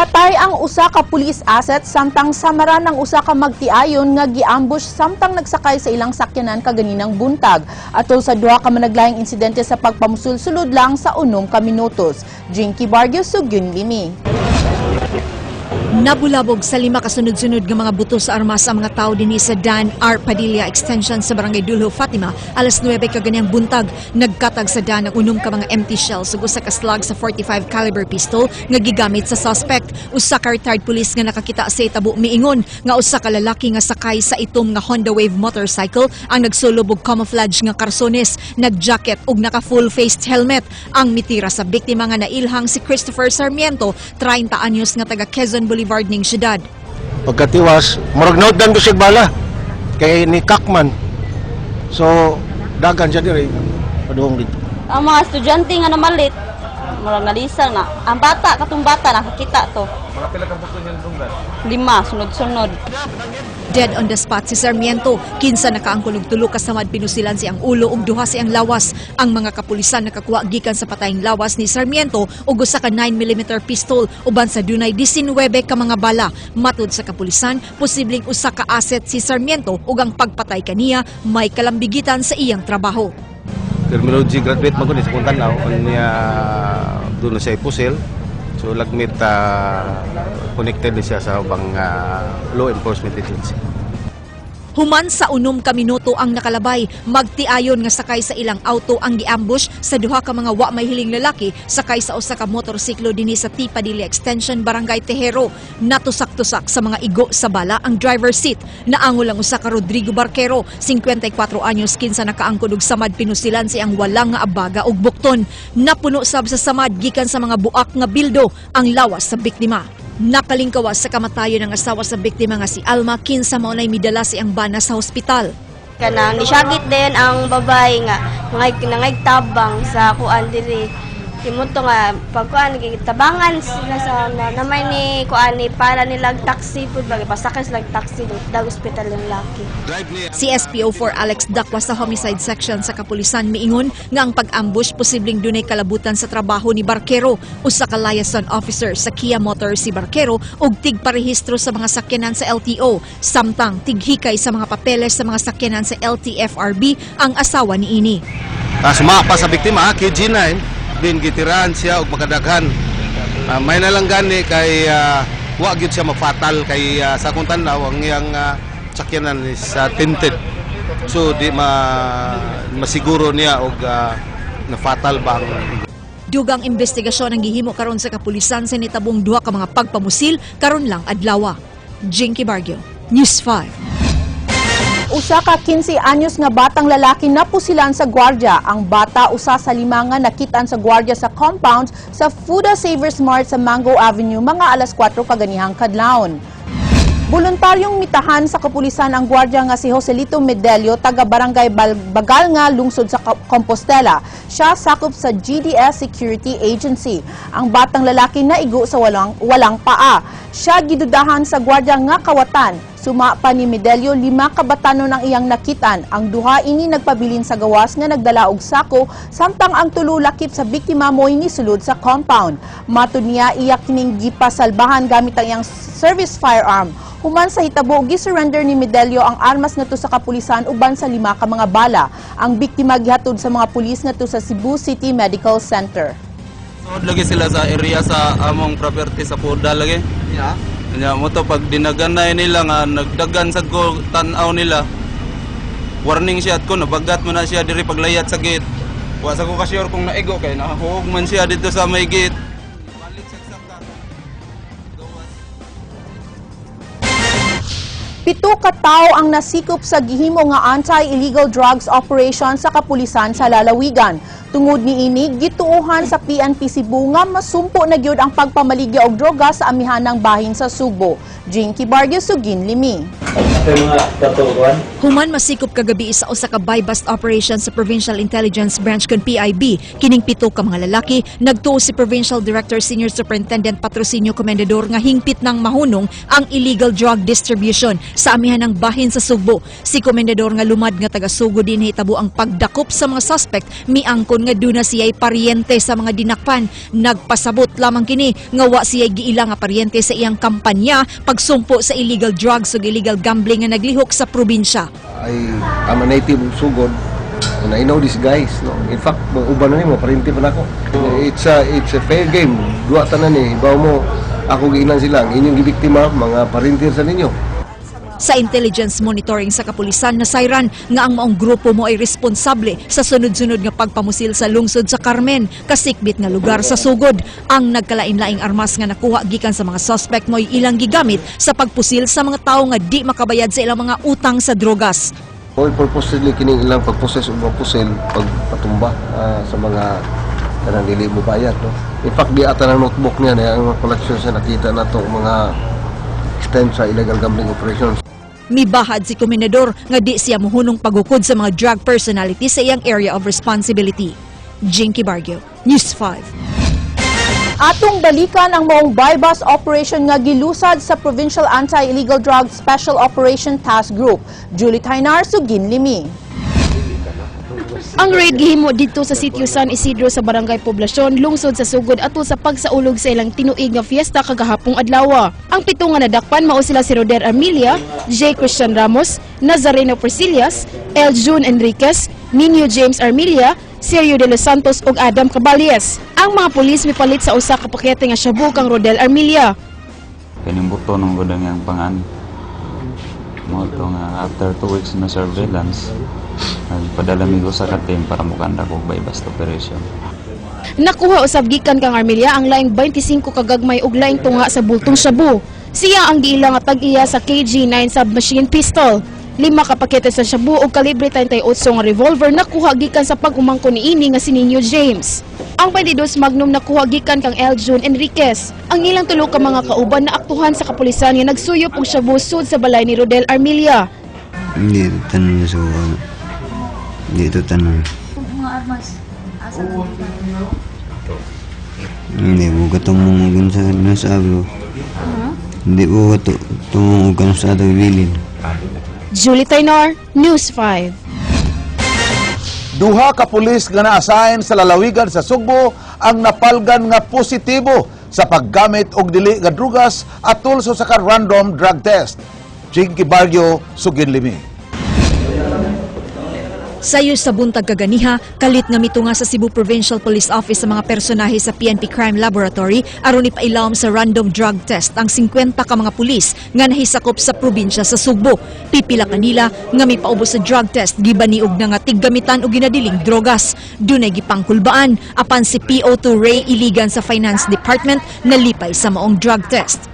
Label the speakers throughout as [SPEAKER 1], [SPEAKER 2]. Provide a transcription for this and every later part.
[SPEAKER 1] Patay ang usa ka police asset samtang samaran ang usa ka magtiayon nga giambush samtang nagsakay sa ilang sakyanan kaganinang buntag. Atol sa duha ka managlaing insidente sa pagpamusul-sulod lang sa 6 ka minutos. Jinky Barrio, Sugyun Limi.
[SPEAKER 2] Nabulabog sa lima kasunod-sunod nga mga buto sa armas ang mga tao dinhi sa Dan R. Padilla Extension sa Barangay Duljo, Fatima, alas 9 kaganihang buntag. Nagkatag sa Dan ang unom ka mga empty shells ug usa ka slug sa 45 caliber pistol nga gigamit sa suspect. Usa ka retired police nga nakakita sa itabo miingon nga usa ka lalaki nga sakay sa itom nga Honda Wave motorcycle ang nagsulob og camouflage nga karsones, nagjacket ug naka full faced helmet. Ang mitira sa biktima nga nailhang si Christopher Sarmiento, 30 anyos, nga taga Quezon Boulevard ning syudad.
[SPEAKER 3] Pagkatiwas, murag nautdan ko siya bala. Kay ni Kakman. So, dagan siya dire. Padung dito.
[SPEAKER 4] Ang mga estudyante nga namalit, murag nalisang na. Ang bata, katong bata, nakakita to. Mga pila ka Lima, sunod-sunod.
[SPEAKER 2] Dead on the spot si Sarmiento, kinsa nakaangkon og tulo ka samad pinusilan siyang ulo ug duha siyang lawas. Ang mga kapulisan nakakuha gikan sa patayng lawas ni Sarmiento og usa ka 9 mm pistol uban sa dunay 19 ka mga bala. Matud sa kapulisan, posibleng usa ka asset si Sarmiento ug ang pagpatay kaniya may kalambigitan sa iyang trabaho.
[SPEAKER 5] Criminology graduate man ko ni sa kung tanaw unya doon na siya ipusil, so lagmit connected ni siya sa ubang law enforcement agency.
[SPEAKER 2] Human sa 6 ka minuto ang nakalabay, magtiayon nga sakay sa ilang auto ang giambush sa duha ka mga wa may hiling lalaki sakay sa usa ka motorsiklo dinhi sa T. Padilla Extension, Barangay Tejero. Natusak-tusak sa mga igo sa bala ang driver seat. Naangol ang usa ka Rodrigo Barquero, 54 anyos, kinsa nakaangkon og samad pinusilan siyang wala nga abaga og bukton. Napuno sab sa samad gikan sa mga buak nga bildo ang lawas sa biktima. Nakalingkawas sa kamatayon ng asawa sa biktima nga si Alma, kinsa mao nay midala siyang bana sa hospital.
[SPEAKER 6] Kanang nisyagit din ang babae nga nangay tabang sa kuan diri. Timuto nga pagkuan tabangan sila sa na, namay ni kuan ni para nilag taxi pud bagay pasakay sila taxi dag ospital yung laki.
[SPEAKER 2] Si SPO4 Alex Dakwa sa Homicide Section sa kapulisan miingon nga ang pag-ambush posibleng dunay kalabutan sa trabaho ni Barquero. Usa ka liaison officer sa Kia Motors si Barquero ug tigparehistro sa mga sakyanan sa LTO. Samtang tighikay sa mga papeles sa mga sakyanan sa LTFRB ang asawa niini.
[SPEAKER 5] Sumapa sa biktima KG9 din gitirahan siya og makadaghan. May na lang gani kay wa gyud siya mafatal kay sa akong tan-aw ang iyang sakyanan is tinted, so di ma masiguro niya og na fatal ba ang
[SPEAKER 2] Dugang investigasyon ang gihimo karon sa kapulisan sa nitabong duha ka mga pagpamusil karon lang adlawa. Jinky Barrio, News 5.
[SPEAKER 1] Usa ka 15 anyos nga batang lalaki napusilan sa gwardya. Ang bata usa sa lima nga nakitaan sa gwardya sa compound sa Fuda Savers Mart sa Mango Avenue mga alas 4 kaganihang kadlawon. Voluntaryong mitahan sa kapulisan ang gwardya nga si Joselito Medelio, taga Barangay Bagalnga, lungsod sa Compostela. Siya sakop sa GDS Security Agency. Ang batang lalaki naigo sa walang paa. Siya gidudahan sa gwardya nga kawatan. Suma pa ni Medelio, lima ka batanon ang iyang nakitan. Ang duha ini nagpabilin sa gawas nga nagdala og sako, samtang ang tulo lakip sa biktima mo'y nisulod sa compound. Matud niya, iya kining gipasalbahan gamit ang iyang service firearm. Human sa hitabo, gisurrender ni Medelio ang armas ngadto sa kapulisan uban sa lima ka mga bala. Ang biktima gihatod sa mga pulis ngadto sa Cebu City Medical Center.
[SPEAKER 7] Sud lagi sila sa area sa among property sa Puda lagi. Yeah. Nya mo to pag dinaganay nila nga nagdagan sa go tan-aw nila. Warning siya at ko nabagat mo na siya diri paglayat sa gate. Wa sa ko ka sure kung naigo kay nahuog man siya dito sa may gate. Balik siya sa saka. Gawas.
[SPEAKER 1] 7 ka tawo ang nasikop sa gihimo nga anti-illegal drugs operation sa kapulisan sa lalawigan. Tungod niini, gituohan sa PNP Cebu nga masumpo na gyud ang pagpamaligya og droga sa amihanang bahin sa Sugbo. Jinky Barrio, Sugin Limi.
[SPEAKER 2] Human masikop kagabi sa usa ka buy-bust operation sa Provincial Intelligence Branch kon PIB, kining pito ka mga lalaki, nagtuo si Provincial Director Senior Superintendent Patrocinio Comendador nga hingpit ng mahunong ang illegal drug distribution sa amihanang bahin sa Sugbo. Si Comendador nga lumad nga taga Sugo din hitabo ang pagdakop sa mga suspect miangkon karon nga duna siya'y paryente sa mga dinakpan. Nagpasabot lamang kini nga wa siya'y giila nga paryente sa iyang kampanya pagsumpo sa illegal drugs ug illegal gambling nga naglihok sa probinsya.
[SPEAKER 3] I'm a native of Sugod and I know these guys, no? In fact, mga uban na nimo, paryente pa nako. It's a fair game. Duwa tanan eh. Hibaw mo, ako giinan sila. Ang inyong gibiktima, mga paryente sa ninyo.
[SPEAKER 2] Sa intelligence monitoring sa kapulisan, nasayran nga ang maong grupo mo ay responsable sa sunod-sunod nga pagpamusil sa lungsod sa Carmen, kasikbit nga lugar sa Sugod. Ang nagkalain-laing armas nga nakuha gikan sa mga suspect mo ay ilang gigamit sa pagpusil sa mga tawo nga di makabayad sa ilang mga utang sa drogas.
[SPEAKER 3] All purposely kining ilang pag-possess og mga pusil, pagpatumba sa mga kanang dili mo bayad, no? In fact, di ata ng notebook niya na ang mga collections na nakita na to mga extent sa illegal gambling operations.
[SPEAKER 2] Mibahad si Komendador nga di siya muhunong pagukod sa mga drug personality sa iyang area of responsibility. Jinky Barrio, News 5.
[SPEAKER 1] Atong balikan ang maong buy-bust operation nga gilusad sa Provincial Anti-Illegal Drug Special Operation Task Group. Julie Taynar, Sugin Limi.
[SPEAKER 8] Ang raid gihimo didto sa Sitio San Isidro sa Barangay Poblacion, lungsod sa Sugod, atol sa pagsaulog sa ilang tinuig nga fiesta kagahapong adlaw. Ang pito nga nadakpan mao sila si Roder Armilia, J. Christian Ramos, Nazareno Priscillas, L. June Enriquez, Nino James Armilia, Sergio de los Santos ug Adam Caballes. Ang mga pulis mipalit sa usa ka pakete nga shabu kang Rodel Armilia.
[SPEAKER 9] Kaning buto nung gud ang iyang pangan. Mo to nga after 2 weeks na surveillance, nagpadala mi sa ka team para mukanda og buy-bust operation.
[SPEAKER 8] Nakuha usab gikan kang Armilia ang laing 25 kagagmay ug laing tunga sa bultong shabu. Siya ang giila nga tag-iya sa KG9 submachine pistol. Lima ka pakete sa shabu ug kalibre 38 nga revolver nakuha gikan sa pag-umangko niini nga si Nino James. Ang 22 Magnum nakuha gikan kang L. June Enriquez. Ang ilang tulo ka mga kauban naaktuhan sa kapulisan nga nagsuyop og shabu sud sa balay ni Rodel Armilia.
[SPEAKER 10] Hindi ito tanan sa Hindi ito tanan.
[SPEAKER 11] Mga armas. Asa lang dito?
[SPEAKER 10] Hindi ko katumong sa nasabi. Hindi ko katumong sa ato bilin.
[SPEAKER 8] Julie Taynor, News 5.
[SPEAKER 12] Duha ka pulis nga na-assign sa lalawigan sa Sugbo ang napalgan nga positibo sa paggamit og dili nga drugas atol sa usa ka random drug test. Jinky Barrio, Sugin Limi.
[SPEAKER 2] Sayo sa buntag kaganiha, kalit nga mitunga sa Cebu Provincial Police Office sa mga personahe sa PNP Crime Laboratory aron ipailawom sa random drug test ang 50 ka mga pulis nga nahisakop sa probinsya sa Sugbo. Pipila kanila nga mipaubos sa drug test gibaniog na nga tiggamitan og ginadiling drogas. Dunay gipangkulbaan apan si PO2 Ray Iligan sa Finance Department nalipay sa maong drug test.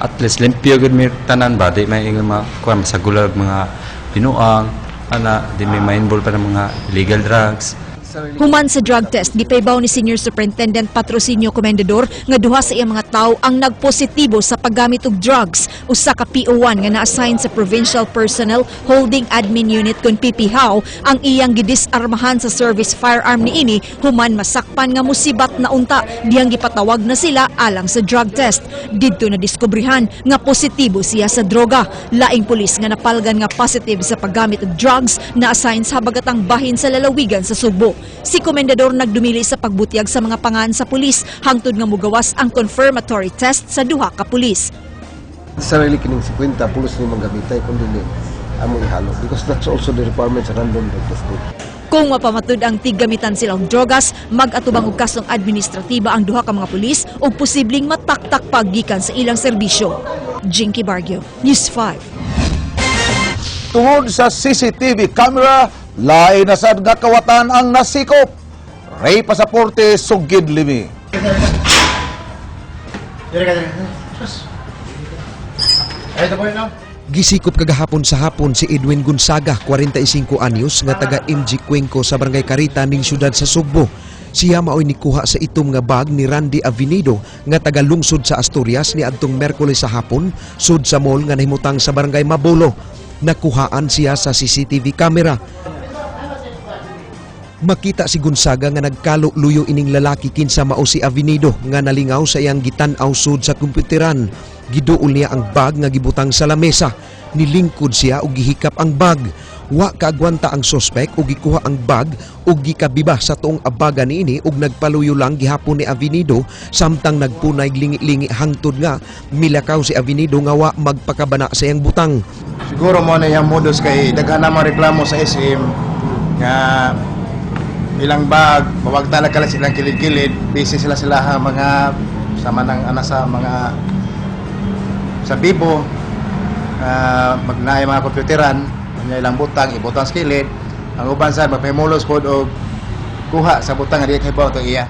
[SPEAKER 9] At least limpyo gud mi tanan ba, di may ingon mga kuan masagulag mga binuang ana, di may ma-involve pa ng mga illegal drugs.
[SPEAKER 2] Human sa drug test, gipaybaw ni Senior Superintendent Patrocinio Comendador nga duha sa iyang mga tawo ang nagpositibo sa paggamit og drugs. Usa ka PO1 nga na-assign sa Provincial Personnel Holding Admin Unit kon PPHAW ang iyang gidisarmahan sa service firearm niini human masakpan nga musibat na unta diyang gipatawag na sila alang sa drug test. Didto na diskubrihan nga positibo siya sa droga. Laing pulis nga napalgan nga positive sa paggamit og drugs na assign sa habagatang bahin sa lalawigan sa Sugbo. Si Komendador nagdumili sa pagbutyag sa mga pangan sa pulis hangtod nga mugawas ang confirmatory test sa duha ka pulis.
[SPEAKER 3] Sarili kining 50 pulos ni manggamitay kung dili amo ihalo because that's also the requirement sa random drug testing.
[SPEAKER 2] Kung mapamatud ang tiggamitan sila og drogas, mag-atubang og kasong administratiba ang duha ka mga pulis ug posibleng mataktak pa gikan sa ilang serbisyo. Jinky Barrio, News 5.
[SPEAKER 12] Tungod sa CCTV camera, lain na sad nga kawatan ang nasikop. Ray Pasaporte, Sugid Limi.
[SPEAKER 13] Gisikop kagahapon sa hapon si Edwin Gonzaga, 45 anyos, nga taga MG Cuenco sa Barangay Carita ning syudad sa Sugbo. Siya maoy nikuha sa itom nga bag ni Randy Avenido nga taga lungsod sa Asturias ni adtong Merkules sa hapon sud sa mall nga nahimutang sa Barangay Mabolo. Nakuhaan siya sa CCTV camera. Makita si Gonzaga nga nagkalo luyo ining lalaki kinsa mao si Avenido nga nalingaw sa iyang gitan-aw sud sa kompyuteran. Giduol niya ang bag nga gibutang sa lamesa. Nilingkod siya og gihikap ang bag. Wa kaagwanta ang sospek ug gikuha ang bag ug gikabiba sa tuong abaga niini ug nagpaluyo lang gihapon ni Avenido samtang nagpunay lingi-lingi hangtod nga milakaw si Avenido nga wa magpakabana sa iyang butang.
[SPEAKER 14] Siguro mo na yung modus kay daghan na mga reklamo sa SM nga ilang bag, mawagta na kala silang kilid-kilid, busy sila sila ha, mga sama ng ana sa mga sa bibo, magnaay mga komputeran, nya ilang butang, ibutang sa kilid, ang uban sa magpahimulos pod og kuha sa butang nga di kay to iya.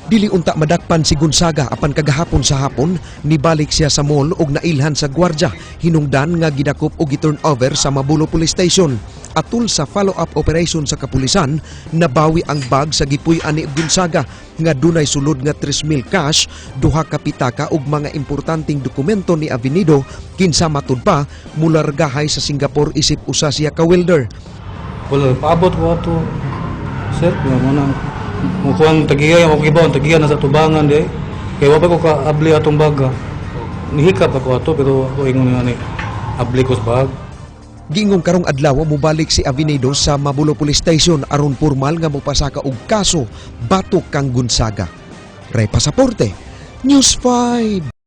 [SPEAKER 13] Dili unta madakpan si Gonzaga, apan kagahapon sa hapon nibalik siya sa mall og nailhan sa gwardya, hinungdan nga gidakop og gi-turn over sa Mabolo Police Station. Atul sa follow-up operation sa kapulisan, nabawi ang bag sa gipuy-an ni Gonzaga nga dunay sulod nga 3,000 cash, duha ka pitaka ug mga importanteng dokumento ni Avenido, kinsa matud pa mulargahay sa Singapore isip usa siya ka welder.
[SPEAKER 7] Wala, paabot ko ato. Sir, nga mo na. Mukuang tagiya, ako kibaw, ang tagiya nasa tubangan di. Kaya wa pa ko ka-abli atong baga. Nihikap ako ato, pero ako ingon nga ni, abli ko sa bag.
[SPEAKER 13] Giingong karong adlaw mobalik si Avenido sa Mabolo Police Station aron pormal nga mopasaka og kaso batok kang Gonzaga. Ray Pasaporte, News 5.